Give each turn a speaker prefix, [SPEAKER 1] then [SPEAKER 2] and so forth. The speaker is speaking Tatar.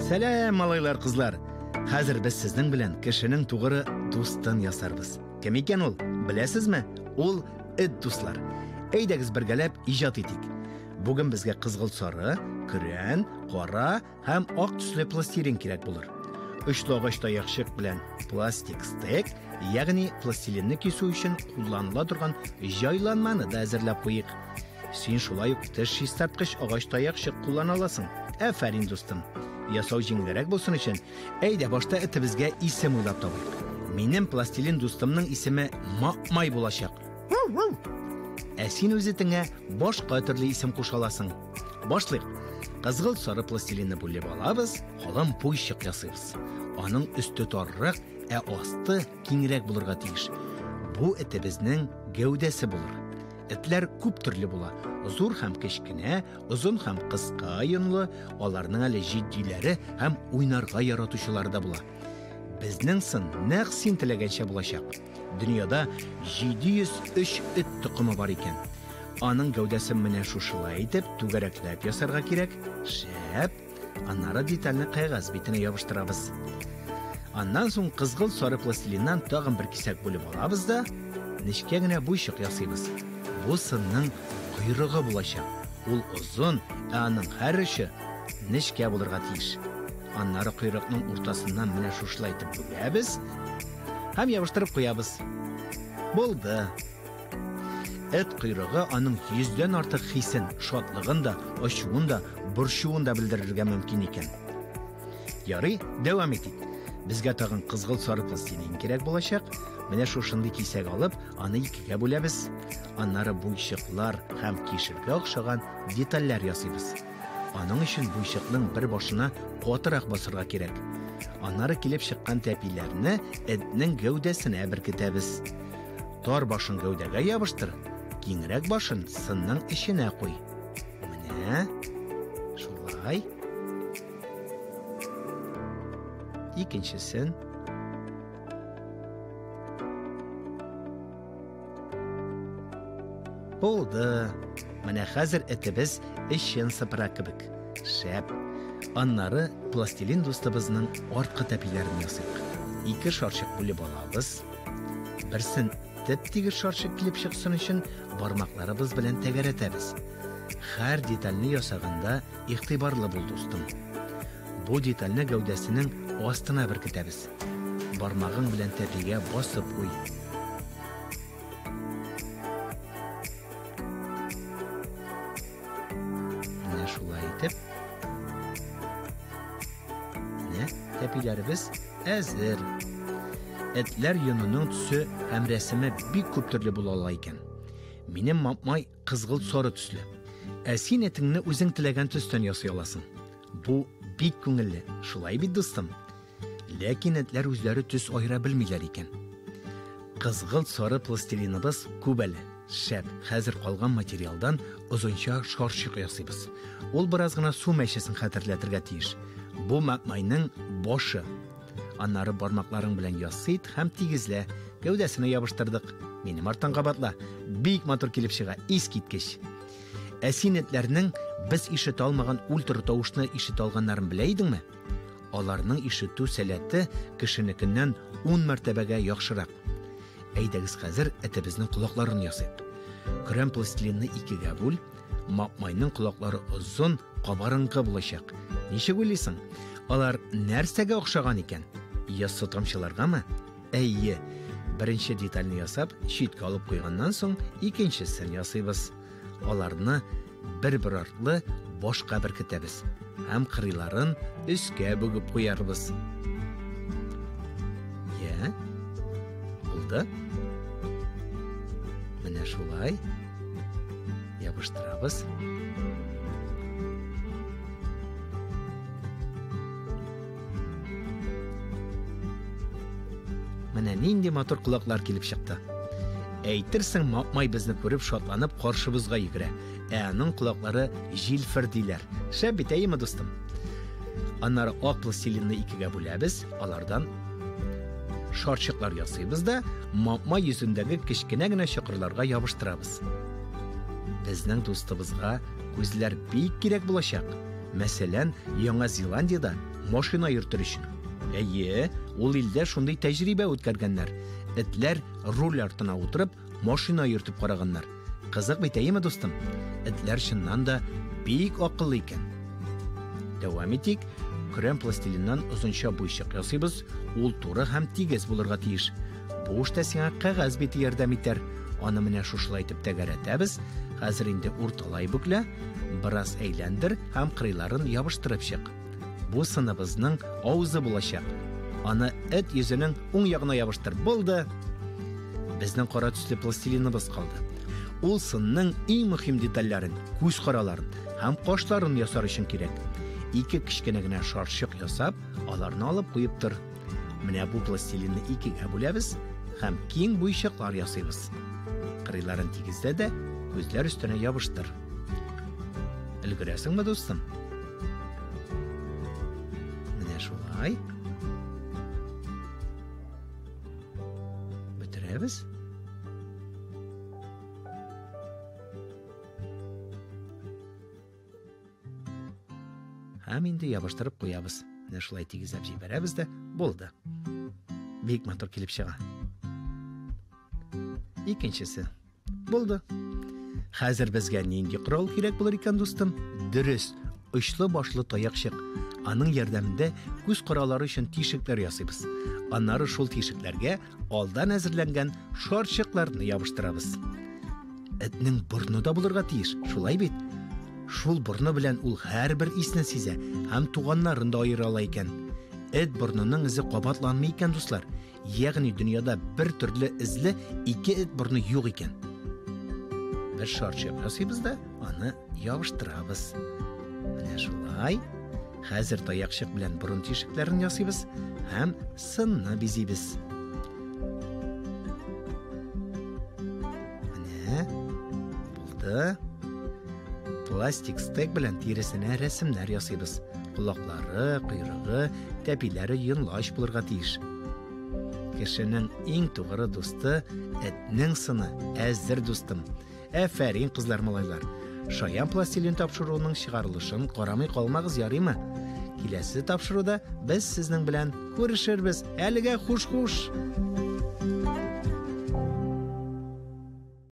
[SPEAKER 1] Сәлам, малайлар, кызлар! Хәзер без сезнең белән кешенең тугры дустын ясарбыз. Кем икән ул? Беләсезме? Ул эт дуслар. Әйдәгез бергәләп иҗат итик. Бүген безгә кызгылт сары, көрән, кара һәм ак төсле пластилин кирәк булыр. Очлы агач таякчык белән пластик стек, ягъни пластилинны кисү өчен кулланыла торган җайланманы да әзерләп куйыйк. Син шулай ук теш чистарткыч агач таякчык куллана аласың. Афәрин, дустым. Ясау җиңелрәк булсын өчен, әйдә башта этебезгә исем уйлап табыйк. Минем пластилин дустымның исеме Мамай булачак. Ә син үз этеңә башка төрле исем куша аласың. Башлыйк. Кызгылт сары пластилинны бүлеп алабыз, калын буйчык ясыйбыз. Аның өсте таррак, ә асты киңрәк булырга тиеш. Бу этебезнең гәүдәсе булыр. Этләр күп төрле була. Зур һәм кечкенә, озын һәм кыска йонлы, аларның әле җитдиләре һәм уйнарга яратучылары да була. Безнең сын нәкъ син теләгәнчә булачак. Дөньяда 703 эт токымы бар икән. Аның гәүдәсен менә шушылай итеп түгәрәкләп ясарга кирәк. Шәп! Аннары детальне кәгазь битенә ябыштырабыз. Аннан соң кызгылт сары пластилиннан тагын бер кисәк бүлеп алабыз да, нечкә генә буйчык ясыйбыз. Бу сынның койрыгы булачак. Ул озын, ә аның һәр очы нечкә булырга тиеш. Аннары койрыкның уртасыннан менә шушылай итеп бүләбез һәм ябыштырып куябыз. Булды. Эт койрыгы аның йөздән артык хисен, шатлыгын да, ачуын да, борчуын да белдерергә мөмкин икән. Ярый, дәвам итик. Безгә тагын кызгылт сары пластилин кирәк булачак. Менә шушындый кисәк алып, аны икегә бүләбез. Аннары буйчыклар һәм кишергә охшаган детальләр ясыйбыз. Аның өчен буйчыкның бер башына катырак басырга кирәк. Аннары килеп чыккан тәпиләрне этнең гәүдәсенә беркетәбез. Тар башын гәүдәгә ябыштыр, киңрәк башын сынның эченә куй. Менә шулай. Икенчесен. Булды. Менә хәзер этебез эчен сыпыра кебек. Шәп. Аннары пластилин дустыбызның арткы тәпиләрен ясыйк. Ике шарчык бүлеп алабыз. Берсен тип-тигез шарчык килеп чыксын өчен бармакларыбыз белән тәгәрәтәбез. Һәр детальне ясаганда игътибарлы бул, дустым. Бу детальне гәүдәсенең астына беркетәбез. Бармагың белән тәпигә басып куй. Менә шулай итеп. Менә тәпиләребез әзер. Этләр йонының төсе һәм рәсеме бик күп төрле була ала икән. Минем мамай кызгылт сары төсле. Ә син этеңне үзең теләгән төстән ясый аласың. Бу бик күңелле, шулай бит, дустым? Ләкин этләр үзләре төс аера белмиләр икән. Кызгылт сары пластилиныбыз күп әле. Шәп, хәзер калган материалдан озынча шарчык ясыйбыз. Ул бераз гына су мәчесен хәтерләтергә тиеш. Бу мәкмайның башы. Аннары бармакларың белән ясыйт һәм тигезлә. Гәүдәсенә ябыштырдык. Минем арттан кабатла. Бик матур килеп чыга, искиткеч. Ә син этләрнең без ишетә алмаган ультра тавышны ишетә алганнарын белә идеңме? Аларның ишетү сәләте кешенекеннән 10 мәртәбәгә яхшырак. Әйдәгез хәзер этебезнең колакларын ясыйк. Көрән пластилинны икегә бүл. Мамайның колаклары озын, кабарынкы булачак. Ничек уйлыйсың? Алар нәрсәгә охшаган икән? Яссы тамчыларгамы? Әйе. Беренче детальне ясап, читкә алып куйганнан соң, икенчесен ясыйбыз. Аларны бер-бер артлы башка беркетәбез һәм кырыйларын өскә бөгеп куярбыз. Я? Булды? Менә шулай. Ябыштырабыз. Менә нинди матур колаклар килеп чыкты. Әйтерсең, Мамай безне күреп шатланып каршыбызга йөгерә. Ә аның колаклары җилфердиләр. Шәп бит, әйеме, дустым? Аннары ак пластилинны икегә бүләбез, алардан шарчыклар ясыйбыз да, Мамай йөзендәге кечкенә генә чокырларга ябыштырабыз. Безнең дустыбызга күзләр бик кирәк булачак. Мәсәлән, Яңа Зеландиядә машина йөртер өчен. Әйе, ул илдә шундый тәҗрибә үткәргәннәр. Этләр руль артына утырып, машина йөртеп караганнар. Кызык бит, әйеме, дустым? Этләр чыннан да бик акыллы икән. Дәвам итик. Көрән пластилиннан озынча буйчык ясыйбыз. Ул туры һәм тигез булырга тиеш. Бу эштә сиңа кәгазь бите ярдәм итәр. Аны менә шушылай итеп тәгәрәтәбез. Хәзер инде урталай бөклә, бераз әйләндер һәм кырыйларын ябыштырып чык. Бу сыныбызның авызы булачак. Аны эт йөзенең уң ягына ябыштыр. Булды. Безнең кара төсле пластилиныбыз калды. Ул сынның иң мөһим детальләрен, күз караларын һәм кашларын ясар өчен кирәк. Ике кечкенә генә шарчык ясап, аларны алып куеп тор. Менә бу пластилинны икегә бүләбез һәм киң буйчыклар ясыйбыз. Кырыйларын тигезлә дә күзләр өстенә ябыштыр. Өлгерәсеңме, дустым? Менә шулай. Бетерәбез. Һәм инде ябыштырып куябыз. Менә шулай тигезләп җибәрәбез дә, булды. Бик матур килеп чыга. Икенчесе. Булды. Хәзер безгә нинди корал кирәк булыр икән, дустым? Дөрес, очлы башлы таякчык. Аның ярдәмендә күз каралары өчен тишекләр ясыйбыз. Аннары шул тишекләргә алдан әзерләнгән шарчыкларны ябыштырабыз. Этнең борны да булырга тиеш, шулай бит? Шул борны белән ул һәрбер исне сизә һәм туганнарын да аера ала икән. Эт борнының эзе кабатланмый икән, дуслар. Ягъни дөньяда бер төрле эзле ике эт борны юк икән. Бер шарчык ясыйбыз да, аны ябыштырабыз. Менә шулай. Хәзер таякчык белән борын тишекләрен ясыйбыз һәм сынны бизибез. Менә булды. Пластик стек белән тиресенә рәсемнәр ясыйбыз. Колаклары, койрыгы, тәпиләре йонлач булырга тиеш. Кешенең иң тугры дусты этнең сыны әзер, дустым. Әфәрин, кызлар, малайлар. Шаян пластилин тапшыруының чыгарылышын карамый калмагыз, ярыймы? Киләсе тапшыруда без сезнең белән күрешербез. Әлегә хуш-хуш!